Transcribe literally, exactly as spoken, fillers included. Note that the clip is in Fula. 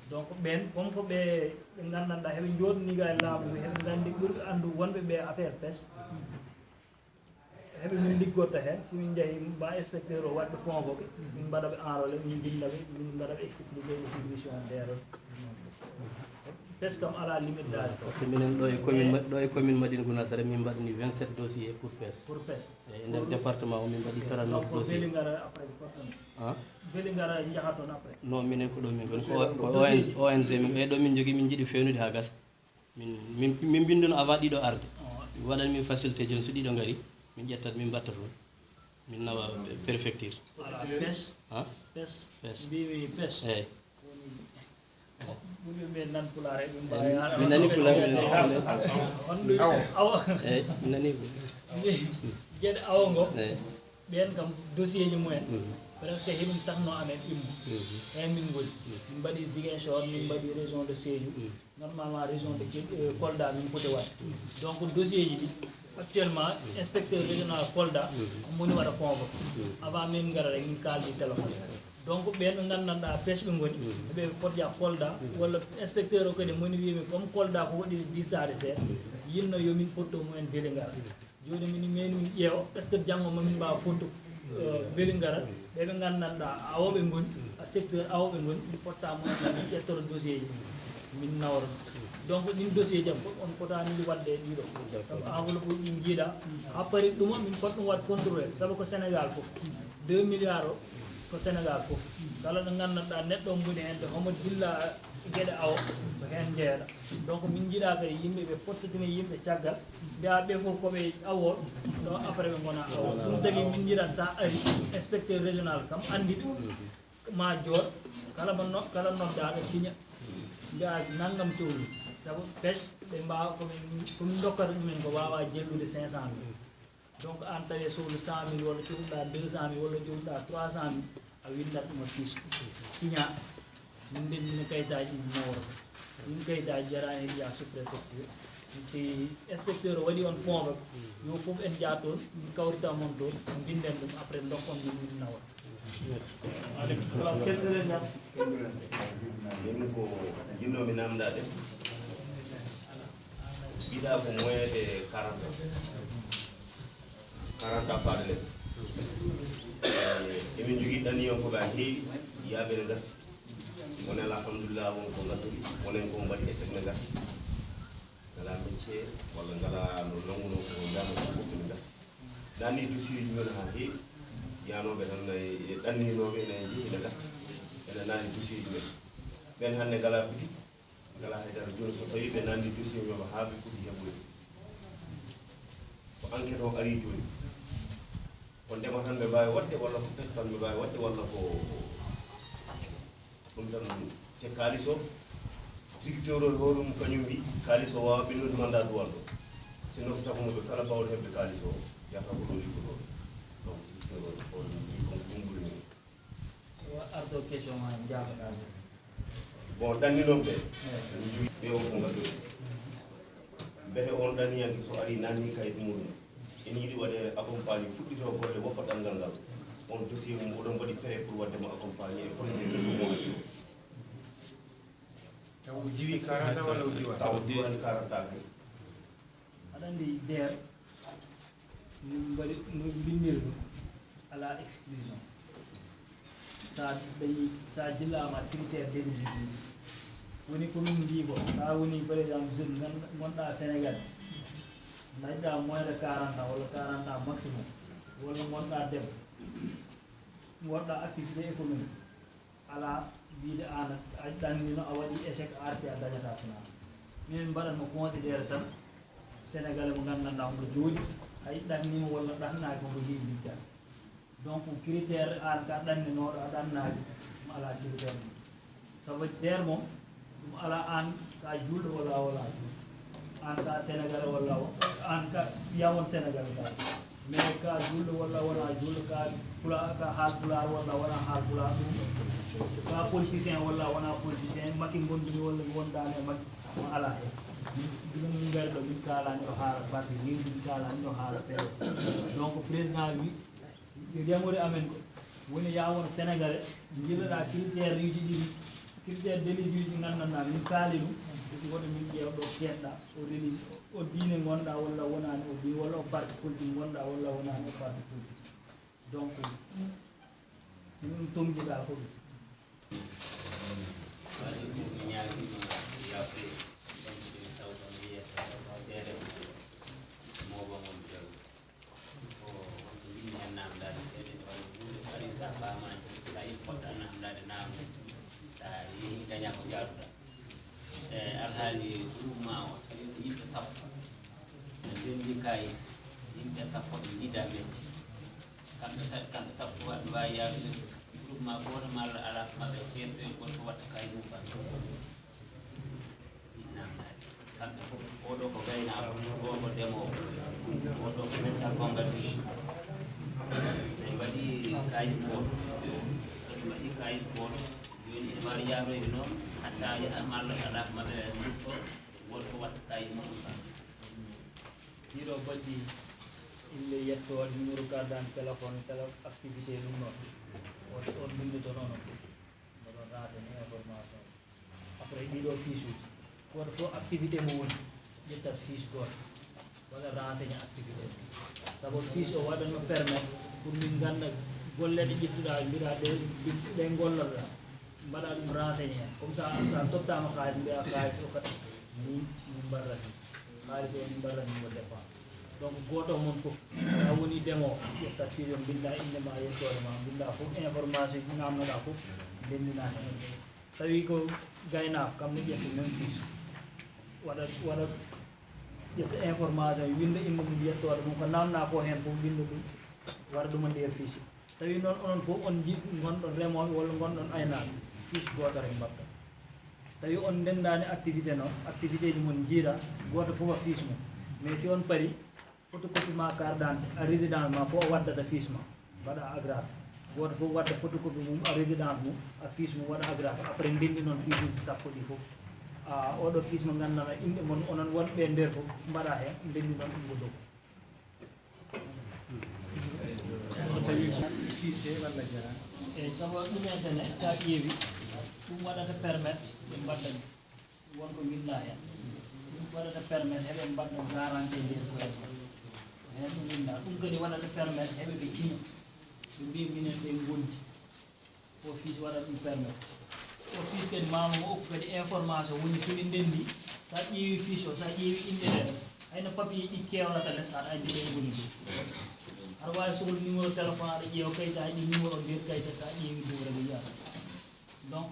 Donc ɓeen, comme ko ɓe, ɓe nganndanɗaa heɓe njooɗni ga e laamu, heɓe nganndi ɓurɓe anndu wonɓe ɓe affaire pêche, heɓe min liggorta heen. Si min njahi mba inspecteur o waɗɓe convoqué, min mbaɗa ɓe enrôlé, min mbinnda ɓe, min mbaɗa ɓe expliqué ɓe condition ndeero. Pêche kam alaa limite d'âge. Parce que minen ɗo e commune Ma- ɗo e commune Madina Gounass, min mbaɗni vingt-sept dossiers pour pêche. Pour pêche. E nder département o min mbaɗi trente-neuf dossiers. Vélingara après, fof toon. Vélingara njaha toon après. Non, minen ko ɗo min ngoni, ko ONG min, e ɗo min njogii, min njiɗi feewnude haa gasa. Min min min mbinnduno avant ɗiɗo arde. Mi waɗan min facilité, jooni so ɗiɗo ngari, min ƴettat min mbatta toon, min nawa préfecture. Voilà, pêche. Pêche. Pêche. Mbimi pêche. Eyi. Woni ɓurɓe ɓe nan pulaar e ɓe mbaawi. Mi nani pulaar. Awa. Eyi, mi nani. Geɗe awo ngo. Eyi. Ɓeen kam dossier ji mumen presque hemin takno amen immo. Heen min ngoni, min mbaɗi Ziguinchor, min mbaɗi région de Sédhiou. Normalement région de Ké- euh, Kolda min poti waɗde. Donc dossier ji ɗi actuellement inspecteur régional Kolda omo woni waɗa convoqué. Avant min ngara rek min kaaldi téléphone. Donc ɓeen ɓe nganndanɗaa pêche ɓe ngoni, ɓe poti yaa Kolda walla inspecteur o kadi moni wiyimi comme Kolda ko waɗi distaade seeɗa, yinno yomin potto mumen Vélingara. Jooni min meni min ƴeewa est ce que janngo mamin mbaawa fotto Vélingara, ɓe ɓe nganndanɗaa awooɓe ngoni, a secteur awooɓe ngoni, min potta mumen min ƴettoro dossier ji min nawra. Donc ɗin dossier ji am fof on fotaani ɗi waɗde e ɗiɗo, sabu enveloppe uji ɗi njiiɗa. Happari ɗuma min pot ɗum waɗ contrôlé sabu ko Sénégal fof, deux milliards o ko Sénégal fof. Kala ɗo nganndanɗaa neɗɗo on ngoni heen, homo dilla geɗe awo ko heen njeeyaɗa. Donc min njiɗa kadi yimɓe ɓe pottotina yimɓe caggal, mbiya ɓe fof koɓe awo ɗo, après ɓe ngona awo. Ɗum tagi min njiɗan sa ari inspecteur régional kam anndi ɓe, ma jooɗ kala mo no- kala noddaɗo siña, mbiya nanngam cohli. Sabu pêche ɓe mbawa komin komin dokkata ɗumen ko wawa jellude cinq cent mille. Donc an tawi e sohlu cent mille walla cohluɗa deux cent mille walla cohluɗa trois cent mille, a windat ɗum a fiche siña. Min ndendina kayitaji ɗum nawrata. Ɗum kayitaji jarani hen ya sous préfecture. Si inspecteur o waɗi on convoque, yo fof en jaa toon, min kawrita mon toon, mbinden ɗum après dokkon min min nawra. Min ko jinnomi namdade. Yiɗa ko moins de quarante ans. Quarante ans faade les. Emin njogii ɗanniyankooɓe haa heewi, yiyaaɓe ne ngarti. Wonen alhamdulillah, won ko ngartiri, wonen ko mbaɗi échec ne ngarti. Ngalaa métier walla ngalaa no nanngunoo ko mbiyanoo ko fof ne ngarti. Naanni dossier ji men haa heewi, yaanooɓe tan e ɗanninooɓe ene njehi ene ngarti. Ene naanni dossier ji men. Ɓen hannde ngalaa boutique. Ngalaa hay dara. Jooni so tawii ɓe nanndi dossier maɓɓe haa ɓe poti heɓoyde, so enquête o arii jooni, ko ndema tan ɓe mbaawi waɗde walla ko pes tan ɓe mbaawi waɗde walla ko ɗum tan woni. Te kaalis o, directeur o e hoore mum kañum mbi kaalis o waawa ɓennude mandat duwal ɗo. Sinno ko sabu maɓɓe kala baawɗo heɓde kaalis o yahata ko ɗo liggotoo. Donc directeur o e hoore mum mbi kon ko ɗum ɓuri mum. Arɗo question ma jaafoɗa. Bon, ɗanninoɓe ɓe on ko ngadduɗo. Mbete on ɗanniyanke so ari nanni kayit muɗum, ene yiɗi waɗeede accompagné fuɗɗito golle woppa ɗanngal ngal. On dossier mum oɗon mbaɗi prêt pour waɗde mo accompagné e projet keso mo ari o? Taw o diwi quarante walla o diwa? Taw o diwani quarante kay. Aɗa anndi der no mbaɗi no mbinnir ɗum, alaa exclusion. Sa dañi sa jillaama critère d'éligibilité, woni ko min mbii ko sa woni par exemple jeune ngonɗa Sénégal, dañɗa moins de quarante ans walla quarante ans maximum, walla ngonɗa debbo, ngonɗa activité économique, alaa wiyde aan a ɗannino, a waɗi échec, a arti a dañata finalement. Min mbaɗatno considéré tan Sénégalais mo nganndanɗaa omo jooɗi, hay ɗannima walla ɗannaaki omo heewi liggal. Donc critère aan ka ɗanninooɗo a ɗannaaki mo alaa critère mum. Sabu der mum ɗum alaa aan ka juulɗo walla a wala juulɗo. Aan ka Sénégalais walla a- aan ka yawon Sénégalais ka. Mais ka juulɗo walla wona juulɗo, ka pula ka haal pulaar walla wona haal pulaar ɗum, ka politicien walla wona politicien, Macky ngondumi walla mi wondaani e Macky, mo alaa heen. Gila min ngari ɗo min kaalani ɗo haala parti ni, min kaalani ɗo haala P D S. Donc président wi remude amen ko woni ya won Sénégalais, jillaɗa critère uji ɗiɗi. Critère d'éligibilité nganndanɗaa, min kaali ɗum, ɗum woto min ƴeew ɗo keedɗa, o religion, o diine ngonɗaa walla wonaani o diine, walla o parti politique ngonɗaa walla wonaani o parti politique. Donc, si ɗum toŋngiɗaa ko ɗum. Waɗi ko mi ñaagima yaafuye, ɗon ko ɗum sawto mi yeeso seeɗa, mooɓa ngol jaru. Ko wonko njiɗmi heen naamndaade seeɗa, nde wano huunde so arii so a faamaani, so a yii poɗɗa naamndaade naamnde, so a yehii dañaa ko njaaduɗaa. E alhaali groupement o, tawi ko yimɓe sappo, ɓe ndenndi kayit, yimɓe sappo ɓe njiida mecce. Kamɓe tati, kamɓe sappo fof aɓe mbaawi yaarude groupement gooto malla alaa ko maɓɓe ceertoye, gooto fof waɗta kayit mum ɓanndu. Ɗin naamndaade. Kamɓe fof, oɗo ko gaynaako, o ko demoowo, oɗo ko metta kongal. Ɓe mbaɗi kayit gooto. So ɓe mbaɗi kayit gooto, jooni ene waawi yaaroyde noon, hatta yaha malla alaa ko maɓɓe mutto, gooto fof waɗta kayit mum ɓanndu. Ɗiɗo bojji, innde, yettoode, numéro carte d'identité, téléphone, télé, activité, ɗum ɗon. On, on binndito noon on fof. Mboɗon renseigné information. Après ɗiɗo fiche uji. Gooto fof activité mo woni, ƴettat fiche gooto. Waɗa renseigné activité mum. Sabu fiche o waɗanno permettre pour min ngannda golle ɗe ƴettuɗaa, mbiɗa ɗe, ɗe ngolloɗaa. Mbaɗa ɗum renseigné heen. Comme ça, so a tottaama kaalis, mbiya kaalis o kadi, ni min mbarrata. Kaalis o min mbarrata mo dépense. Donc, gooto mon fof, so a woni demoowo, ƴettat fiche o, mbinnda innde ma, yettoode ma, mbinnda fof information ji naamnoɗaa fof, mbinnda heen. Tawi ko gaynaako, kam ne ƴetta même fiche. Waɗa, waɗa, ƴetta information, winnda innde mum, yettoode mum, ko naamnaa ko heen fof, winnda ɗum, waɗa ɗum e nder fiche. Tawi noon onon fof on nji-, ngonɗon remooɓe walla ngonɗon aynaaɓe, fiche gooto rek mbaɗta. Tawi on ndenndaani activité noon, activité ji mon njiida, gooto fof a fiche mum. Mais si on parii, photocopie ma carte d'identité, a résidence ma fof a waddata fiche ma, mbaɗa agrafé. Gooto fof wadda photocopie mum, a résidence mum, a fiche mum waɗa agrafé. Après ndenndi noon fiche uji sappo ɗi fof. A, oɗo fiche mo nganndanɗaa innde mon, onon wonɓe e nder fof, mbaɗa heen, ndenndi noon ɗum ko dow. So tawi fiche walla jara. Eyi, sabu ɗum en tene, so a ƴeewi, ɗum waɗata permettre ɓe mbaɗa ɗum. Won ko mbinnda heen. Ɗum waɗata permettre heɓe mbaɗa garantie nder koye maɓɓe. Ko heen ɗum mbinnda. Ɗum kadi waɗata permettre heɓe ɓe ciña. Ɓe mbiya minen ɓe ngondi. O fiche waɗata ɗum permettre. O fiche kadi maa mo okku kadi information woni so ɓe ndenndi, so a ƴeewi fiche o, so a ƴeewi innde nde, hay no papier ɗi keewrata les, aɗa anndi ɗen ngoni ɗum. Aɗa waawi sohlude numéro téléphone, aɗa ƴeewa kayit, a heɓi numéro nder kayit, so a ƴeewi ɗum rek yiyata. Donc,